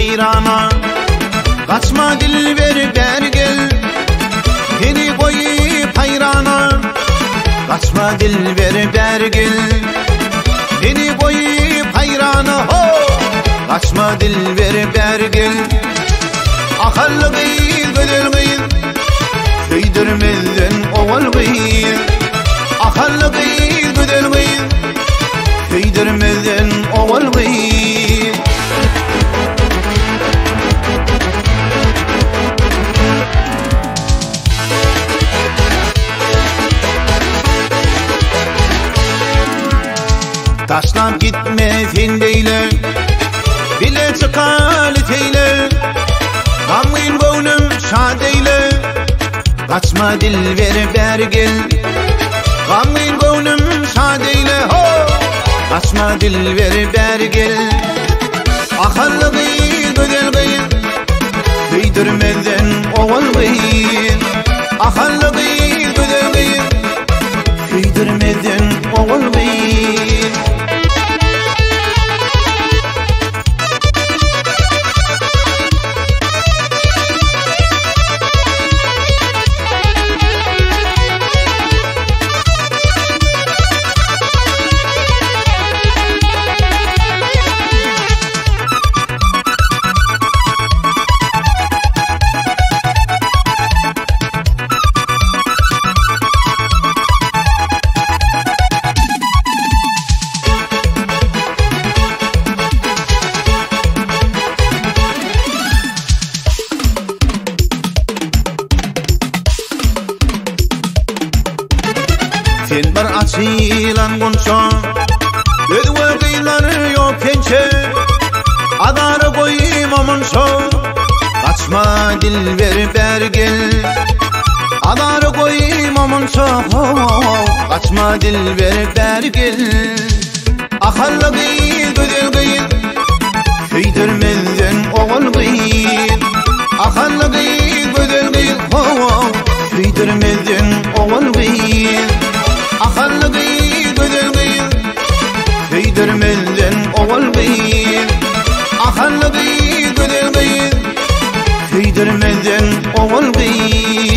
haýrana. Gaçma dilber bäri gel, Seni goýup haýrana. Gaçma dilber bäri gel, Seni goýup haýrana. Ho! Gaçma dilber bäri gel. Ahally gyz, gözel gyz, Söýdürmezden owal gyz. Ahally gyz, gözel gyz, Söýdürmezden owal gyz. Taşlap gitme sen beýle, Bile çykaly seýle. Gamgyn göwnüm şad eýle, Gaçma dilber bäri gel. Gamgyn göwnüm şad eýle, ho! Gaçma dilber bäri gel. Ahally gyz, gözel gyz, Söýdürmezden owal gyz. Ahally gyz, gözel gyz, Söýdürmezden owal gyz. Sen bir açylan gunça, Özge gyzlar ýok sençe, Azara goýma munça, Gaçma dilber bäri gel. Azara goýma munça, Gaçma dilber bäri gel. Ahally gyz, gözel gyz, Söýdürmezden owal gyz. Ahally gyz, gözel gyz, Söýdürmezden owal gyz. Ahally gyz, gözel gyz, Söýdürmezden owal gyz. Ahally gyz, gözel gyz, Söýdürmezden owal gyz.